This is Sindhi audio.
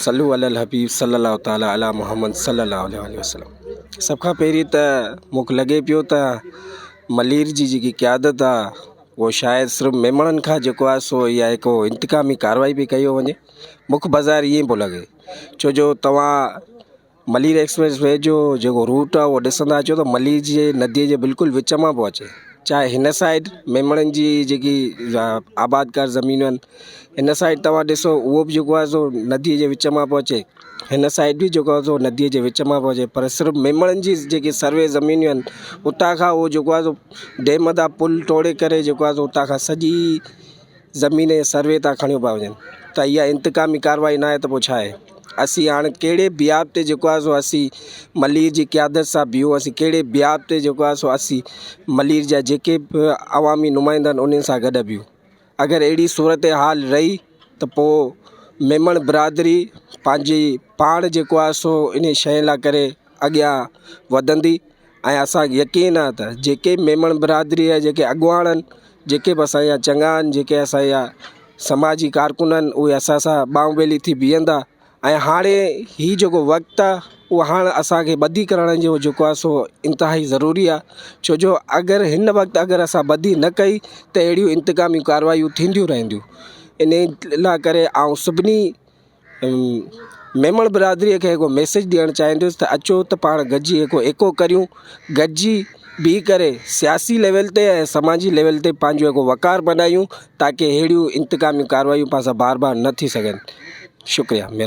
صلو علي الحبيب صلي الله تعالٰي علي محمد صلي الله عليه واٰله وسلم سڀ کان پهرين ته مون کي لڳي پيو ته ملير جي جيڪي قيادت آ اهو شايد صرف ميمڻن کان جيڪو آهي سو اها هڪ انتقامي ڪارروائي پئي ڪئي وڃي مون کي بظاهر ائين پيو لڳي ڇو جو توهان ملير ايڪسپريس وي جو جيڪو روٽ آهي اهو ڏسندا اچو ته ملير جي نديء جي بلڪل وچ مان پيو اچي چاهي هن سائيڊ ميمڻن جي جيڪي آبادگار زمينون آهن هن سائيڊ توهان ڏسو اهو به جيڪو آهي سو نديء جي وچ مان پيو اچي هن سائيڊ به جيڪو آهي سو نديء جي وچ مان پيو اچي پر صرف ميمڻن جي جيڪي سروي زمينون آهن اتان کان اهو جيڪو آهي سو ڊيم تان پل ٽوڙي ڪري جيڪو آهي سو اتان کان سڄي زمين جي سروي تان کڻيو پيا وڃن ته اها انتقامي ڪارروائي ناهي ته پوء ڇا آهي؟ اسين هاڻ ڪهڙي بياب تي جيڪو آهي سو اسين ملير جي قيادت سان بيهون اسين ڪهڙي بياب تي جيڪو آهي سو اسين ملير جا جيڪي به عوامي نمائندا آهن انهن سان گڏ بيهون اگر اهڙي صورتحال رهي ته پوء ميمڻ برادري پنهنجي پاڻ جيڪو آهي سو ان شيء لاء ڪري اڳيان وڌندي ۽ اسان کي يقين آهي ته جيڪي ميمڻ برادري جا جيڪي اڳواڻ آهن جيڪي به اسان جا چڱا آهن جيڪي اسان جا سماجي ڪارڪن آهن اهي اسان سان ٻانهن ٻيلي ٿي بيهندا ۽ هاڻي هي جيڪو وقت آهي اهو هاڻ اسان کي ٻڌي ڪرڻ جو جيڪو آهي سو انتهائي ضروري آهي ڇو جو اگر هن وقت اگر اسان ٻڌي نه ڪئي ته اهڙيون انتقامي ڪاروايون ٿينديون رهنديون ان لاءِ ڪري آئون سڀني ميمڻ برادريءَ کي هڪ ميسيج ڏيڻ چاهيندس ته اچو ته پاڻ گڏجي هڪ ايڪو ڪريون گڏجي بيهه ڪري سياسي ليول تي ۽ سماجي ليول تي پنهنجو هڪ وقار بنايون تاڪه اهڙيون انتقامي ڪاروايون پاڻ سان بار بار نه ٿي سگهن شڪريه مهرباني.